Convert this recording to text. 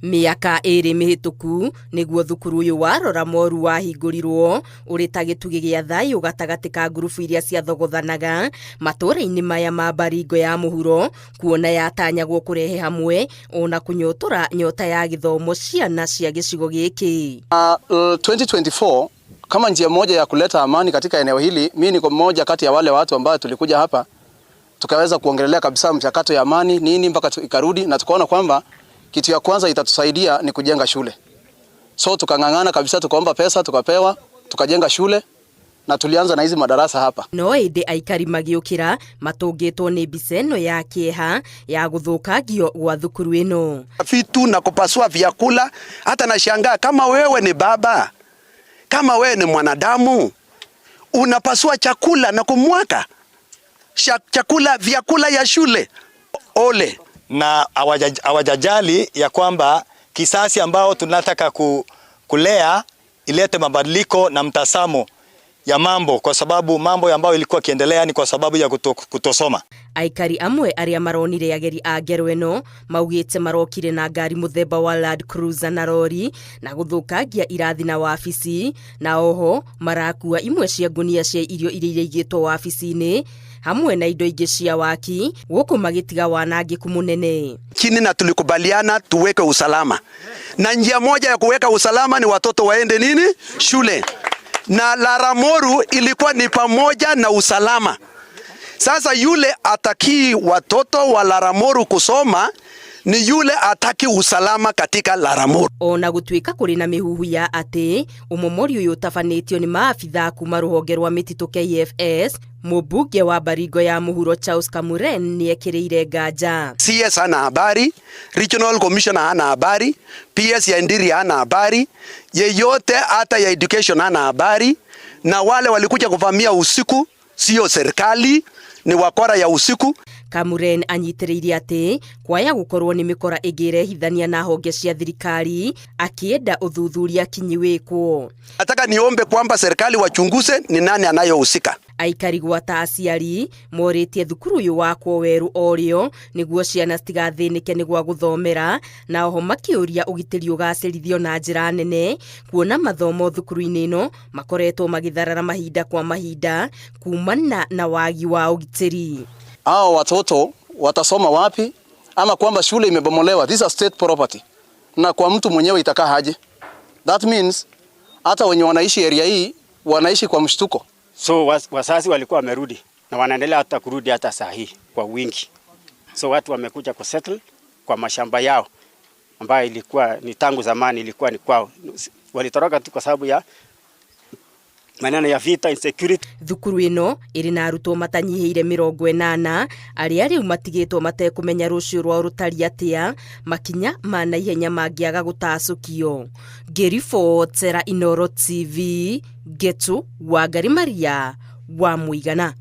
Mĩaka ĩrĩ mĩhĩtũku nĩguo thukuru ũyũ wa Rora Moru wahingũrirwo ũrĩ ta gĩtugĩ gĩa thayũ gatagatĩ ka ngurubu iria ciathogothanaga matũũra-inĩ maya ma Baringo ya mũhuro, kuona yatanyagwo kũrehe hamwe ona kũnyotora nyota ya gĩthomo ciana cia gĩcigo gĩkĩ. 2024 kama njia moja ya kuleta amani katika eneo hili, mimi niko mmoja kati ya wale watu ambao tulikuja hapa tukaweza kuongelelea kabisa mchakato ya amani nini mpaka ikarudi, na tukaona kwamba kitu ya kwanza itatusaidia ni kujenga shule. So tukang'ang'ana kabisa, tukaomba pesa, tukapewa, tukajenga shule na tulianza na hizi madarasa hapa. No ĩndĩ aikari magĩũkĩra matũngĩtwo nĩ mbica ĩno ya kĩeha ya gũthũkangio gwa thukuru ĩno. Vitu na kupasua vyakula, hata nashangaa kama wewe ni baba, kama wewe ni mwanadamu, unapasua chakula na kumwaka chakula, vyakula ya shule. Ole. Na hawajajali ya kwamba kisasi ambao tunataka kulea ilete mabadiliko na mtazamo ya mambo, kwa sababu mambo ambayo ilikuwa kiendelea ni kwa sababu ya kutosoma. Aikari amwe arĩa maronire ageri a ngero ĩno maugĩte marokire na ngari mũthemba wa Land Cruiser na rori na gũthũkangia irathi na wabici, na oho marakua imwe cia ngunia cia irio iria iraigĩtwo wabici-inĩ hamwe na indo ingĩ cia waki, gũkũ magĩtiga wanangĩku mũnene. Chini na tulikubaliana tuweke usalama, na njia moja ya kuweka usalama ni watoto waende nini shule, na Laramoru ilikuwa ni pamoja na usalama. Sasa yule ataki watoto wa Laramoru kusoma ni yule ataki usalama katika Laramoru. Ona gũtuĩka kũrĩ na mĩhuhu ya atĩ ũmomori ũyũ ũtabanĩtio nĩ maabitha kuma rũhonge rwa mĩtitũ KFS, mũmbunge wa Baringo ya mũhuro Charles Kamuren nĩekĩrĩire nganja. CS hana habari, Regional Commissioner hana habari, PS ya Interior hana habari, yeyote hata ya education hana habari, na wale walikuja kuvamia usiku sio serikali, ni wakora ya usiku. Kamuren anyitĩrĩire atĩ kwaya gũkorwo nĩ mĩkora ĩngĩ ĩrehithania na honge cia thirikari, akĩenda ũthuthuria kinyi wĩkwo. Nataka niombe kwamba serikali wachunguze ni nani anayohusika. Aikari gwata aciari morĩtie thukuru ũyũ wakwo werũ o rĩo nĩguo ciana citigathĩnĩke nĩ gwa gũthomera, na oho makĩũria ũgitĩri ũgacĩrithio na njĩra nene, kuona mathomo thukuru-inĩ ĩno makoretwo magĩtharara mahinda kwa mahinda kumana na wagi wa ũgitĩri. Hao watoto watasoma wapi? Ama kwamba shule imebomolewa, this is state property, na kwa mtu mwenyewe itakaa aje? That means hata wenye wanaishi area hii wanaishi kwa mshtuko. So wazazi walikuwa wamerudi na wanaendelea hata kurudi hata saa hii kwa wingi. So watu wamekuja kusettle kwa mashamba yao ambayo ilikuwa ni tangu zamani ilikuwa ni kwao. Walitoroka tu kwa sababu ya maneno ya vita, insecurity. Thukuru ĩno ĩrĩ na arutwo matanyihĩire 80 arĩa rĩu matigĩtwo matekũmenya rũciũ rwao rũtariĩ atĩa, makinya ma naihenya mangĩaga gũtacũkio. Ngĩribotera Inooro TV, Ngetu Wangari Maria wa Mũigana.